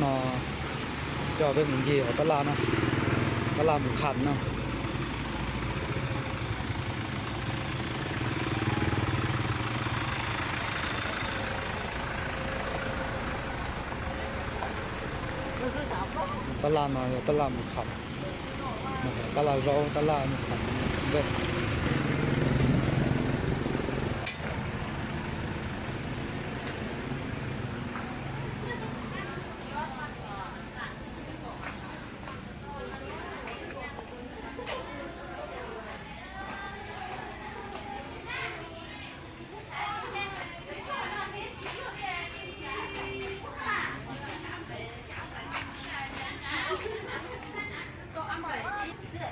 No coj peb mus ncig hauv tab laj no, tab laj mus kham no. Tab laj no yog tab laj mus kham, tab laj zaub, tab laj mus kham ntej.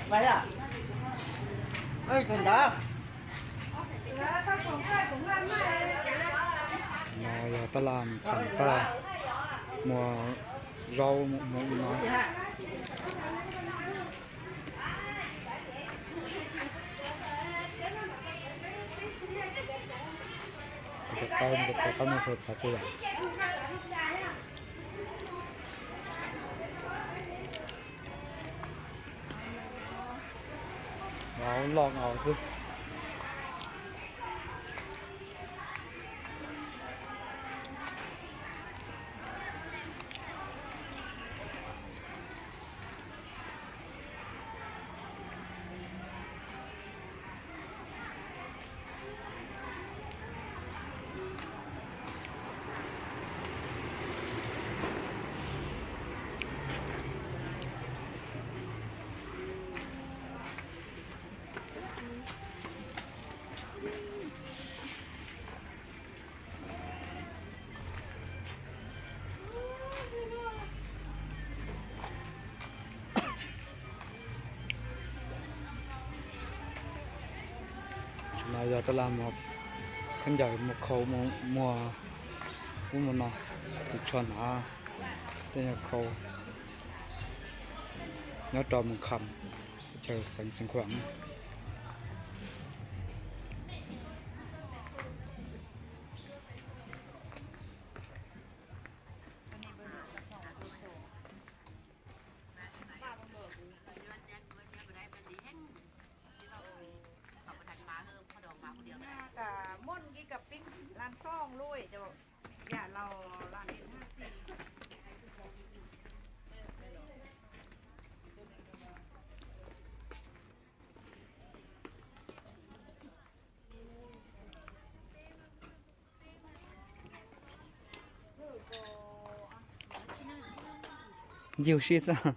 No yog tab laj mus kham, tab laj muag zaub mus no. Tus qaib, tus qaib muaj phav tsuj yam. Loj nkaus xwb. No yog tab laj mus khaub ncaws, mus khau, muag ub muag no, tus tsho hnav tej nyuag khau nyob rau Mus Kham, teb chaws xeev Xeev Khuam. Yug sib xwb.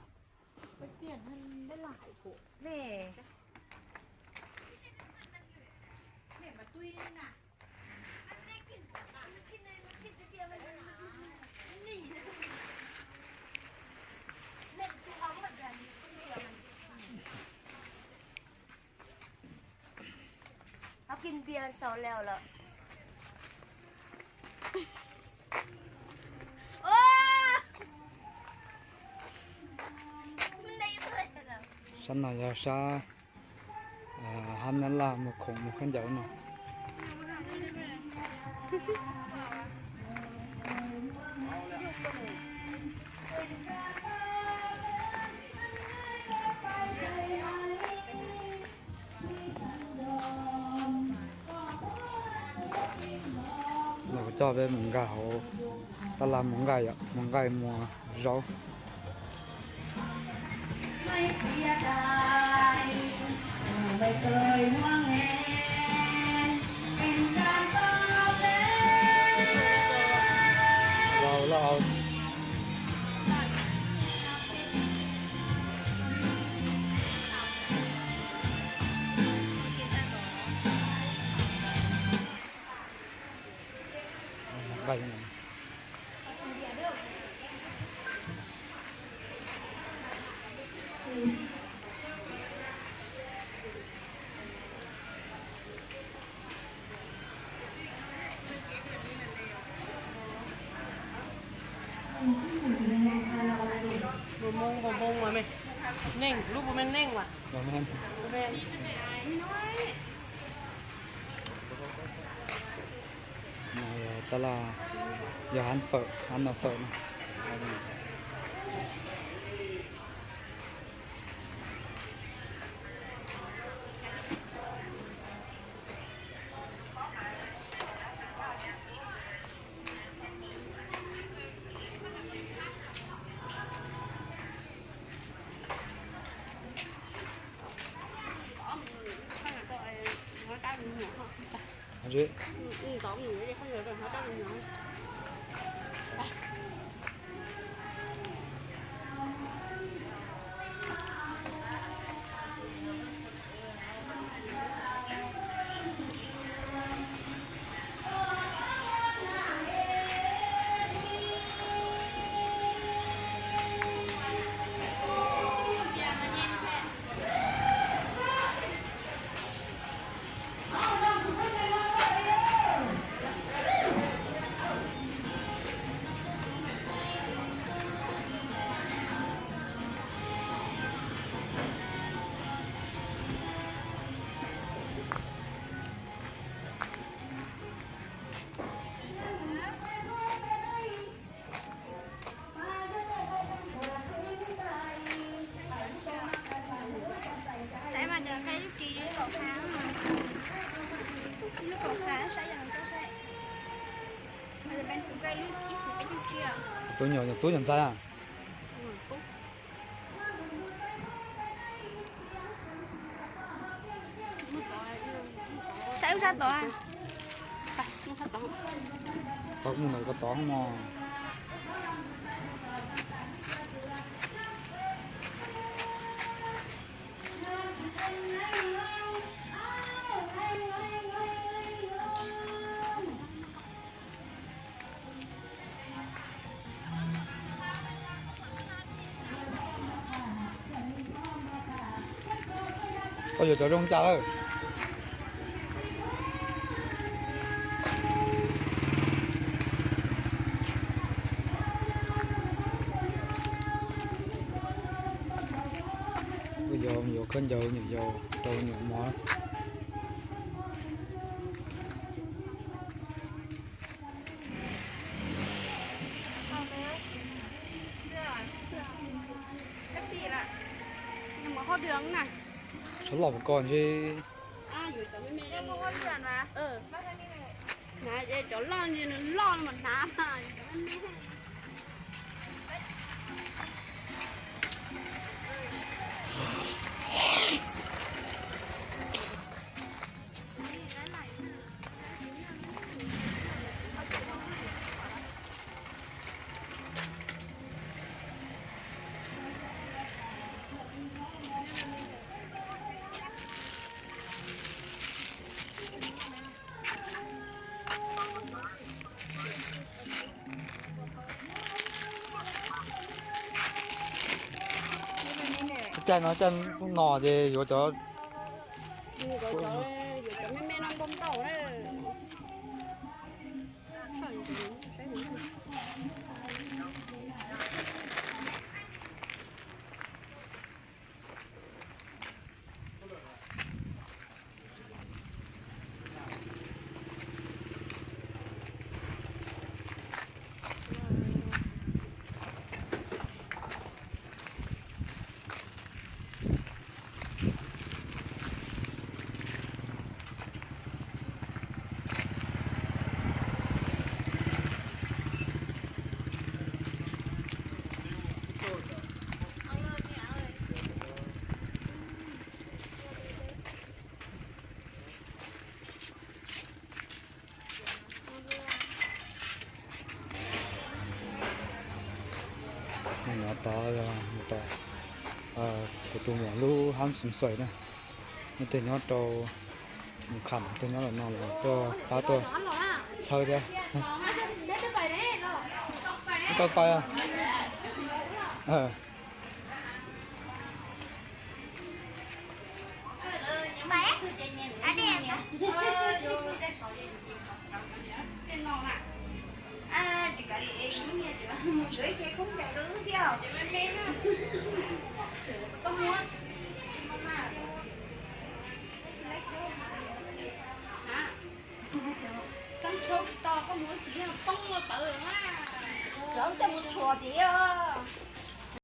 Sab no yog sab hab nyab laj mus khoom mus khaub ncaws no. Los kuv coj peb mus nqa hauv tab laj mus nqa, mus nqa muag zaub. Los, los. Puas moo, puas moo mas me? Neej, lub puas me neej mas? Puas me? No yog tab laj, yog hab fawm, hab no fawm no. Saib mas, cov qaib lub ris kom qhav, ib lub kom qhav saib yog saib. Tus nyuam tub nyuam ntxhais a. Saib ub sab tod. Tau mus ntawm ko tod mog. Koj yuav cov zoo cas lawm? Yuav, yuav khaub ncaws nyuam yaus rau nyuam mov. Cov loj mas koj ntshe. Cov loj ntshe nws loj mas hnav. Caij no caij no ces yuav cov, yuav cov me me no ntau ntau na. Nyob tod, kuv tus muam lub hab xum xuais na, nyob tej nyob rau mus kham tej nyob los no los tuaj tab tuaj txhawb thiab. Tau pais. Lawv coj mus tshuam tiag.